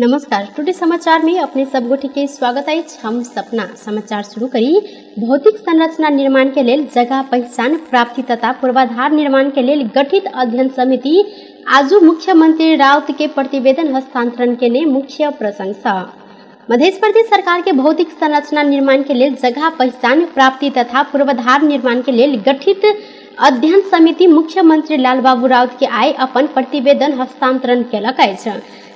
नमस्कार, टुडे समाचार में अपने सब गोटे के स्वागत अछि। हम सपना समाचार शुरू करी। भौतिक संरचना निर्माण के लेल जगह पहिचान प्राप्ति तथा पूर्वाधार निर्माण के लेल गठित अध्ययन समिति आजु मुख्यमंत्री राउत के प्रतिवेदन हस्तांतरण केने मुख्य प्रशंसा। मध्य प्रदेश सरकार के भौतिक संरचना निर्माण के लेल जगह पहिचान प्राप्ति तथा पूर्वाधार निर्माण के लेल गठित अध्ययन समिति मुख्यमंत्री लालबाबू राउत के आइ अपन प्रतिवेदन हस्तांतरण केलक अछि।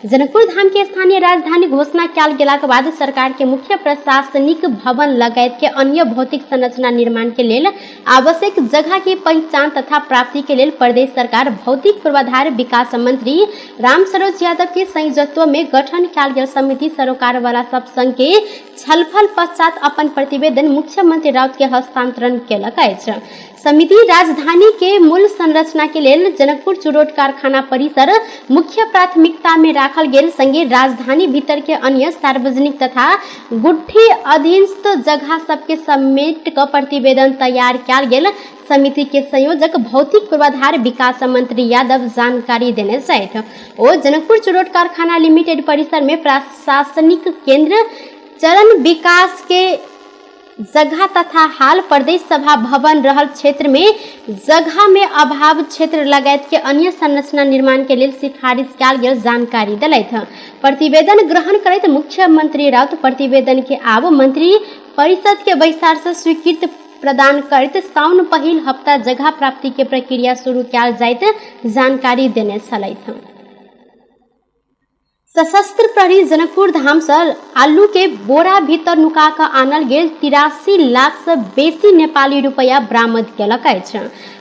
जनकपुर धाम के स्थानीय राजधानी घोषणा कयल गेलाक बाद सरकार के मुख्य प्रशासनिक भवन लगायत के अन्य भौतिक संरचना निर्माण के लेल आवश्यक जगह के पहिचान तथा प्राप्ति के लेल प्रदेश सरकार भौतिक पूर्वाधार विकास मंत्री रामसरोज यादव के संयोजकत्व में गठन कयल गेल समिति सरोकार वाला सब संग के छलफल पश्चात अपन प्रतिवेदन मुख्यमंत्री राउत के हस्तांतरण केलक अछि। समिति राजधानी के मूल संरचना के लेल जनकपुर चुरोट कारखाना परिसर मुख्य प्राथमिकता में राखल गेल संगे राजधानी भीतर के अन्य सार्वजनिक तथा गुठी अधीनस्थ जगह सबके समेट क प्रतिवेदन तैयार कयल गेल समिति के संयोजक भौतिक पूर्वाधार विकास मंत्री यादव जानकारी देने छथि। ओ जनकपुर चुरोट कारखाना लिमिटेड परिसर में प्रशासनिक केंद्र चरण विकास के जगह तथा हाल प्रदेश सभा भवन रहल क्षेत्र में जगह में अभाव क्षेत्र लगायत के अन्य संरचना निर्माण के लेल सिफारिश कयल गेल जानकारी देलथि। प्रतिवेदन ग्रहण करैत मुख्यमंत्री राउत प्रतिवेदन के आब मंत्री परिषद के बैसार से स्वीकृत प्रदान करैत साउन पहिल हफ्ता जगह प्राप्ति के प्रक्रिया शुरू कयल जाइत जानकारी देने छलथि। सशस्त्र प्रहरी जनकपुर धाम से आलू के बोरा भीतर नुका कऽ आनल गेल 83 लाख से बेसी नेपाली रुपया बरामद केलक अछि।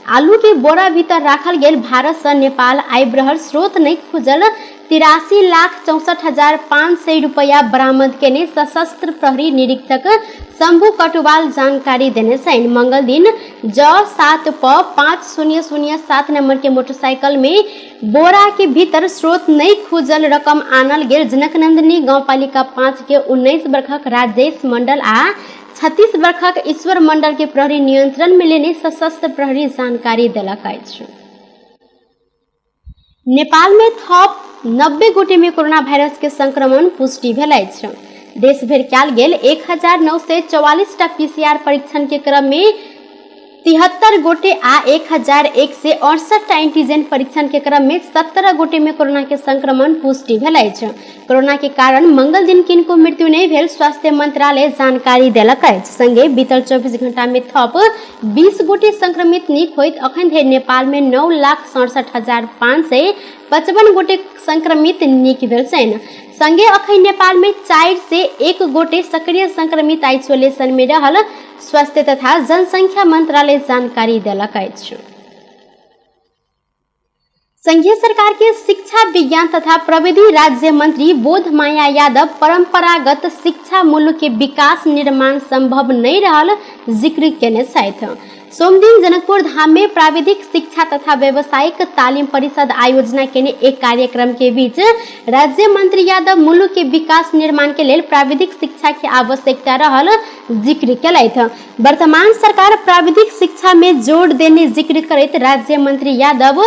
आलू के बोरा भीतर राखल गेल भारत से नेपाल आबि रहल स्रोत नहि खुजल 83,64,500 रुपया बरामद केने सशस्त्र प्रहरी निरीक्षक शंभू कटुवाल जानकारी देने छनि। मंगल दिन ज 7 प 5007 नंबर के मोटरसाइकिल में बोरा के भीतर स्रोत नहीं खुजल रकम आनल गेल जनकनंदिनी गांवपालिका 5 के 19 वर्षक राजेश मंडल आ 36 वर्षक ईश्वर मंडल के प्रहरी नियंत्रण में लेने सशस्त्र प्रहरी जानकारी देलक अछि। नेपाल में थप 90 गोटे में कोरोना वायरस के संक्रमण पुष्टि भेल अछि। देश भरि कयल गेल 1944 टा पीसीआर परीक्षण के क्रम में 73 गोटे आ 1168 टा एंटीजन परीक्षण के क्रम में 17 गोटे में कोरोना के संक्रमण पुष्टि भेल अछि। कोरोना के कारण मंगल दिन किनको मृत्यु नहीं भेल स्वास्थ्य मंत्रालय जानकारी देलक अछि। संगे बीतल 24 घंटा में थप 20 गोटे संक्रमित नीक होइत अखन धरि नेपाल में 9,67,555 गोटे संक्रमित नीक भेल छनि। संगे अखन नेपाल में 401 गोटे सक्रिय संक्रमित आइसोलेशन में रहल स्वास्थ्य तथा जनसंख्या मंत्रालय जानकारी देलक अछि। संघीय सरकार के शिक्षा विज्ञान तथा प्रविधि राज्य मंत्री बोध माया यादव परंपरागत शिक्षा मूल्य के विकास निर्माण संभव नहीं रहल जिक्र केने छथि। सोमदिन जनकपुर धाम में प्राविधिक शिक्षा तथा व्यावसायिक तालीम परिषद आयोजना केने एक कार्यक्रम के बीच राज्य मंत्री यादव मुल्क के विकास निर्माण के लेल प्राविधिक शिक्षा के आवश्यकता रहल जिक्र केलथि। वर्तमान सरकार प्राविधिक शिक्षा में जोर देने जिक्र करैत राज्य मंत्री यादव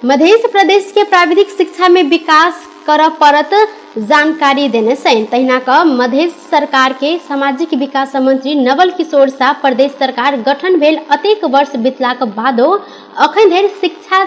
मध्य प्रदेश के प्राविधिक शिक्षा में विकास करऽ पड़त जानकारी देने छनि। तहिना कऽ मध्य सरकार के सामाजिक विकास मंत्री नवल किशोर शाह प्रदेश सरकार गठन भेल अतेक वर्ष बीतलाक बादो अखन धरि शिक्षा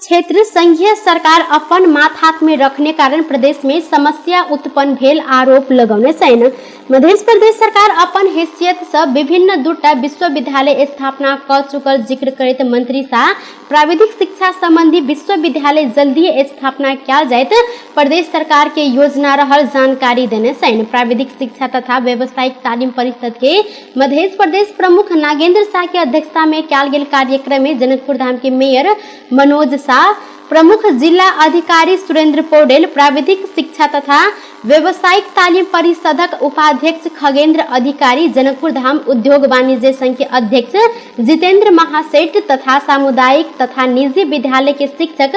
क्षेत्र संघीय सरकार अपन माथात में रखने कारण प्रदेश में समस्या उत्पन्न भेल आरोप लगौने छनि। मध्य प्रदेश सरकार अपन हैसियत से विभिन्न दूटा विश्वविद्यालय स्थापना क चुकल जिक्र करैत मंत्री शाह प्राविधिक शिक्षा संबंधी विश्वविद्यालय जल्दी स्थापना कयल जाइत प्रदेश सरकार के योजना रहल जानकारी देने छनि। प्राविधिक शिक्षा तथा व्यावसायिक तालीम परिषद के मध्य प्रदेश प्रमुख नागेंद्र शाह के अध्यक्षता में कयल गेल कार्यक्रम में जनकपुर धाम के मेयर मनोज शाह, प्रमुख जिला अधिकारी सुरेंद्र पौडेल, प्राविधिक शिक्षा तथा व्यावसायिक तालीम परिषदक उपाध्यक्ष खगेंद्र अधिकारी, जनकपुर धाम उद्योग वाणिज्य संघ के अध्यक्ष जितेंद्र महासेठ तथा सामुदायिक तथा निजी विद्यालय के शिक्षक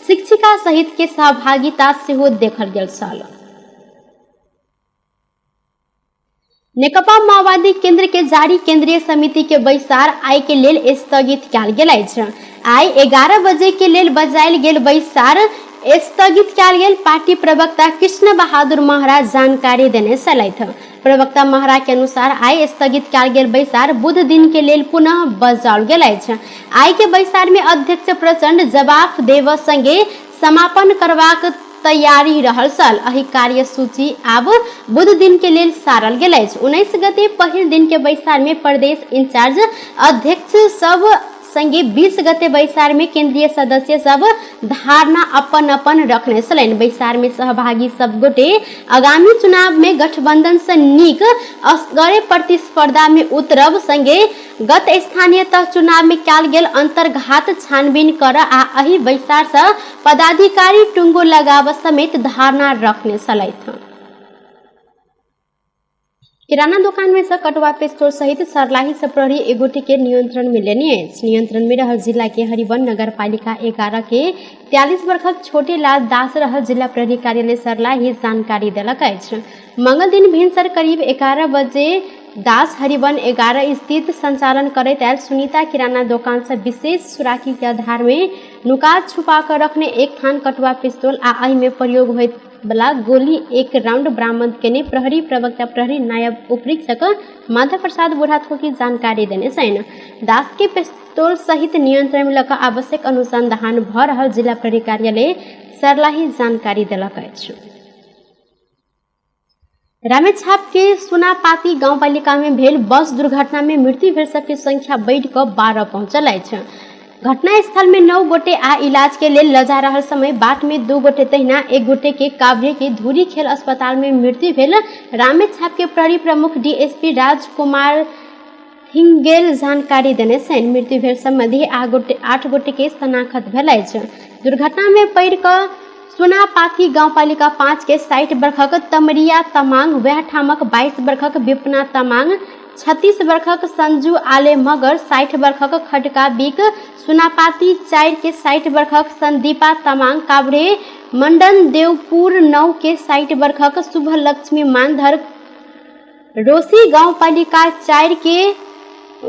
शिक्षिका सहित के सहभागिता सेहो देखल गेल छल। नेकपा माओवादी केंद्र के जारी केंद्रीय समिति के बैसार आइ के लेल स्थगित कयल गेल अछि। आइ 11 बजे के लेल बजायल गेल बैसार स्थगित कयल गेल पार्टी प्रवक्ता कृष्ण बहादुर महरा जानकारी देने छलथि। प्रवक्ता महरा के अनुसार आइ स्थगित कयल गेल बैसार बुध दिन के लेल पुनः बजाओल गेल अछि। आइ के बैसार में अध्यक्ष प्रचंड जवाफ देव संगे समापन करबाक तैयारी रहल छल। एहि कार्यसूची आब बुध दिन के लेल सारल गेल अछि। 19 गते पहिल दिन के बैसार में प्रदेश इंचार्ज अध्यक्ष सब संगे 20 गते बैसार में केंद्रीय सदस्य सब धारणा अपन अपन रखने छलनि। बैसार में सहभागी सब गोटे आगामी चुनाव में गठबंधन से नीक असगरे प्रतिस्पर्धा में उतरब संगे गत स्थानीय तह चुनाव में कयल गेल अंतर्घात छानबीन कर आ एहि बैसार से पदाधिकारी टुंगो लगाव समेत धारणा रखने छलथि। किराना दुकान में से कटुआ पिस्तौल सहित सरलाही से प्रहरी एक गोटे के नियंत्रण में लेने अछि। नियंत्रण में रहल जिला के हरिवन नगर पालिका 11 के 43 वर्षक छोटे लाल दास रहल जिला प्रहरी कार्यालय सरलाही जानकारी देलक अछि। मंगल दिन भिनसर करीब 11 बजे दास हरिवन 11 स्थित संचालन करैत आयल सुनीता किराना दोकान से विशेष सुराकी के आधार में नुका छुपा कर रखने एक थान कटुआ पिस्तौल आ एहि में प्रयोग होइत वाला गोली एक राउंड बरामद केने प्रहरी प्रवक्ता प्रहरी नायब उपरीक्षक माधव प्रसाद बुढ़ाथोकी जानकारी देने छनि। दास के पिस्तौल सहित नियंत्रण में लऽ आवश्यक अनुसंधान भऽ रहल जिला प्रहरी कार्यालय सरलाही जानकारी देलक अछि। रामेछाप के सोनापाती गाउँपालिका में भेल बस दुर्घटना में मृत्यु भेल सबके संख्या बढ़ि कऽ 12 पहुँचल अछि। घटनास्थल में 9 गोटे आ इलाज के लेल लऽ जा रहल समय बाट में 2 गोटे तहिना 1 गोटे के काभ्रे के धूरी खेल अस्पताल में मृत्यु भेल रामेछाप के प्रहरी प्रमुख डीएसपी राजकुमार थिंगेल जानकारी देने छनि। मृत्यु भेल संबंधी 8 गोटे के शनाखत भेल अछि। दुर्घटना में पड़ि कऽ सोनापाथी गाउँपालिका 5 के 60 वर्षक तमरिया तमांग, वएह ठामक 22 वर्षक विपना तमांग, 36 वर्षक संजू आले मगर, 60 वर्षक खडका बिक, सोनापाती 4 के 60 वर्षक संदीपा तमांग, काभ्रे मंडन देवपुर 9 के 60 वर्षक शुभलक्ष्मी मानधर, रोसी गाउँपालिका 4 के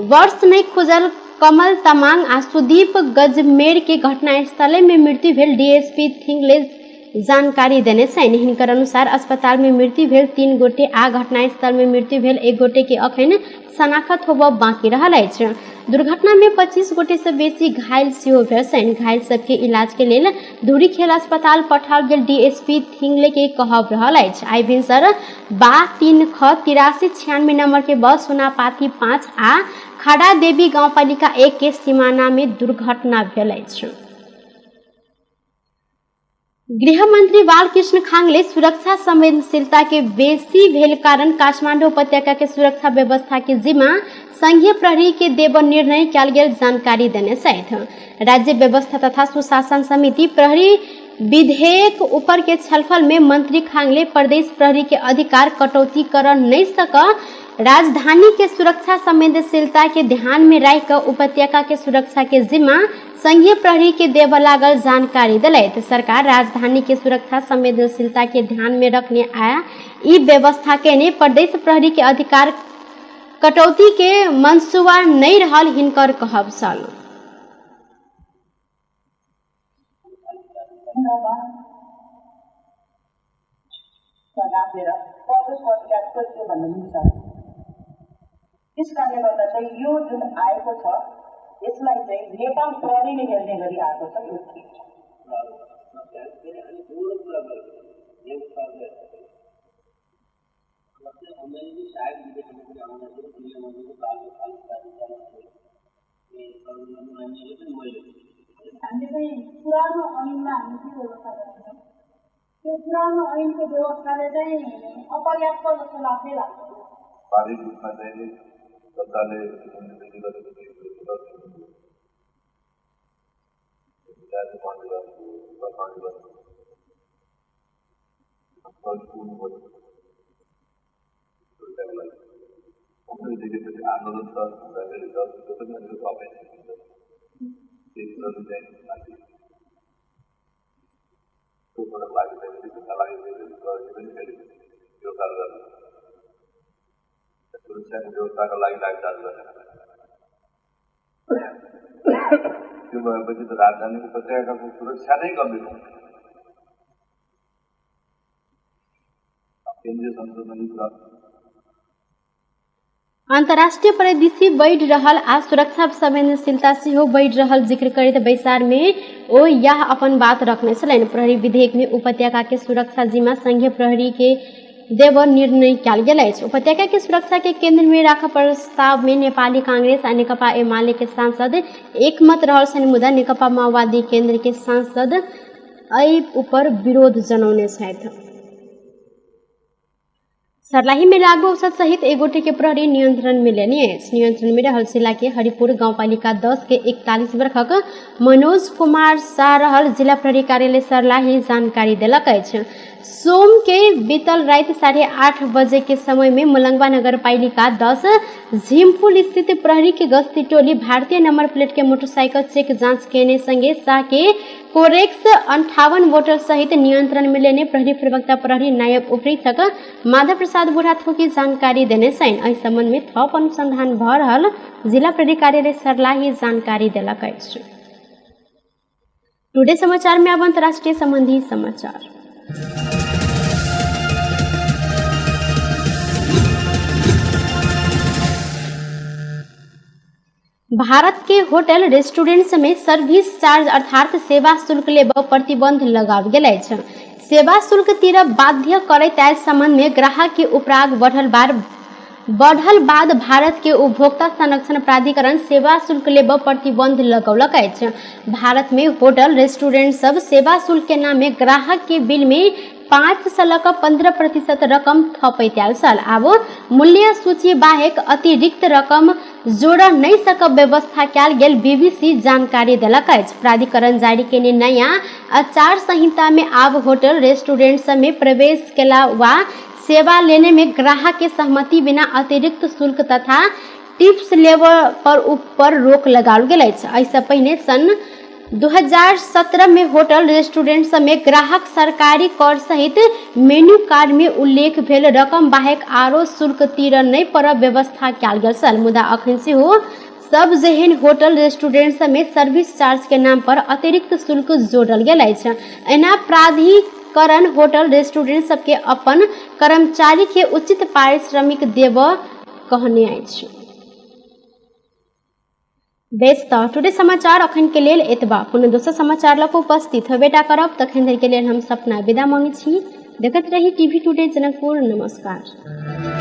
वर्ष नहि खुजल कमल तमांग आ सुदीप गजमेर के घटनास्थले में मृत्यु भेल डीएसपी थिंगले जानकारी देने छनि। हिनकर अनुसार अस्पताल में मृत्यु भेल 3 गोटे आ घटनास्थल में मृत्यु भेल 1 गोटे के अखन शनाखत होबऽ बाकी रहल अछि। दुर्घटना में 25 गोटे से बेसी घायल सेहो भेल छनि। घायल सबके इलाज के लेल धुरी खेल अस्पताल पठाओल गेल डीएसपी थिंगले के कहब रहल अछि। आइ भिनसर बा 3 ख 83 96 नंबर के बस सोनापाथी 5 आ खड़ा देवी गाउँपालिका 1 के सीमाना में दुर्घटना भेल अछि। गृहमंत्री बालकृष्ण खांगले सुरक्षा संवेदनशीलता के बेसी भेल कारण काठमांडू उपत्यका के सुरक्षा व्यवस्था के जिम्मा संघीय प्रहरी के देब निर्णय कयल गेल जानकारी देने छथि। राज्य व्यवस्था तथा सुशासन समिति प्रहरी विधेयक ऊपर के छलफल में मंत्री खांगले प्रदेश प्रहरी के अधिकार कटौती कर नहीं सक राजधानी के सुरक्षा संवेदनशीलता के ध्यान में राखि कऽ उपत्यका के सुरक्षा के जिम्मा संघीय प्रहरी के देबऽ लागल जानकारी देलथि। सरकार राजधानी के सुरक्षा संवेदनशीलता के ध्यान में रखने आया ई व्यवस्था केने प्रदेश प्रहरी के अधिकार कटौती के मंसूबा नहीं रहल हिनकर कहब छल। त्यस कारणले गर्दा चाहिँ यो जुन आएको छ यसलाई चाहिँ नेपाल प्रहरीले हेर्ने गरी आएको छ, यो ठिक छ। हामीले चाहिँ पुरानो ऐनमा हामी के व्यवस्था गरेका छौँ त्यो पुरानो ऐनको व्यवस्थाले चाहिँ अपर्याप्त जस्तो लाग्दै लाग्छ। शारीरिक रूपमा चाहिँ जनताले आन्दोलन छ, सुरक्षाको व्यवस्थाको लागि लागिचार्ज गर्ने त्यो भएपछि त राजधानी उपत्यकाको सुरक्षा नै गम्भीर हुन्छ। केन्द्रीय संसदमा यी कुरा अंतर्राष्ट्रीय परिदृश्य बढ़ि रहल आ सुरक्षा संवेदनशीलता सेहो बढ़ि रहल जिक्र करैत बैसार में ओ यह अपन बात रखने छलनि। प्रहरी विधेयक में उपत्यका के सुरक्षा जिम्मा संघीय प्रहरी के देव निर्णय कयल गेल अछि। उपत्यका के सुरक्षा के केंद्र में राख प्रस्ताव में नेपाली कांग्रेस आ नेकपा एमाले के सांसद एकमत रहल छनि, मुदा नेकपा माओवादी केंद्र के सांसद एहि ऊपर विरोध जनौने छथि। सर्लाही में लागू औषध सहित एक गोटे के प्रहरी नियंत्रण में लेने अछि। नियंत्रण में रहल जिला के हरिपुर गाउँपालिका 10 के 41 वर्षक मनोज कुमार शाह रहल जिला प्रहरी कार्यालय सर्लाही जानकारी देलक अछि। सोम के बीतल राति 8:30 बजे के समय में मुलंगवा नगरपालिका 10 झिमपुल स्थित प्रहरी के गश्ती टोली भारतीय नंबर प्लेट के मोटरसाइकिल चेक जांच केने संगे शाह के कोरेक्स 58 बोतल सहित नियंत्रण में लेने प्रहरी प्रवक्ता प्रहरी नायब उपरीक्षक माधव प्रसाद बुढ़ाथोकी जानकारी देने छनि। एहि संबंध में थप अनुसंधान भ रहल जिला प्रहरी कार्यालय सर्लाही जानकारी देलक अछि। टुडे समाचार में अब अंतर्राष्ट्रीय संबंधी समाचार। भारत के होटल रेस्टोरेंट्स में सर्विस चार्ज अर्थात सेवा शुल्क लेब प्रतिबंध लगाओल गेल अछि। सेवा शुल्क तीरब बाध्य करैत आयल संबंध में ग्राहक के उपराग बढ़ल बाद भारत के उपभोक्ता संरक्षण प्राधिकरण सेवा शुल्क लेब प्रतिबंध लगौलक अछि। भारत में होटल रेस्टोरेंट सब सेवा शुल्क के नाम में ग्राहक के बिल में 5 से लऽ कऽ 15% रकम थपैत आयल छल। आब मूल्य सूची बाहेक अतिरिक्त रकम जोड़ नहि सकब व्यवस्था कयल गेल बीबीसी जानकारी देलक अछि। प्राधिकरण जारी केने नया आचार संहिता में आब होटल रेस्टोरेंट सब में प्रवेश केला वा सेवा लेने में ग्राहक के सहमति बिना अतिरिक्त शुल्क तथा टिप्स लेबऽ पर ऊपर रोक लगाओल गेल अछि। एहिसँ पहिने सन 2017 में होटल रेस्टोरेंट सब में ग्राहक सरकारी कर सहित मेन्यू कार्ड में उल्लेख भेल रकम बाहेक आरो शुल्क तीरऽ नहि पड़ब व्यवस्था कयल गेल छल, मुदा अखन सेहो सब जेहन होटल रेस्टोरेंट सब में सर्विस चार्ज के नाम पर अतिरिक्त शुल्क जोड़ल गेल अछि। एना प्राधिकरण होटल रेस्टोरेंट सबके अपन कर्मचारी के उचित पारिश्रमिक देबऽ कहने अछि। बेस तऽ टुडे समाचार अखन के लेल एतबा। पुनः दोसर समाचार लऽ कऽ उपस्थित होबेटा करब, तखन धरि के लेल हम सपना विदा मांगै छी। देखैत रही टीवी टुडे जनकपुर। नमस्कार।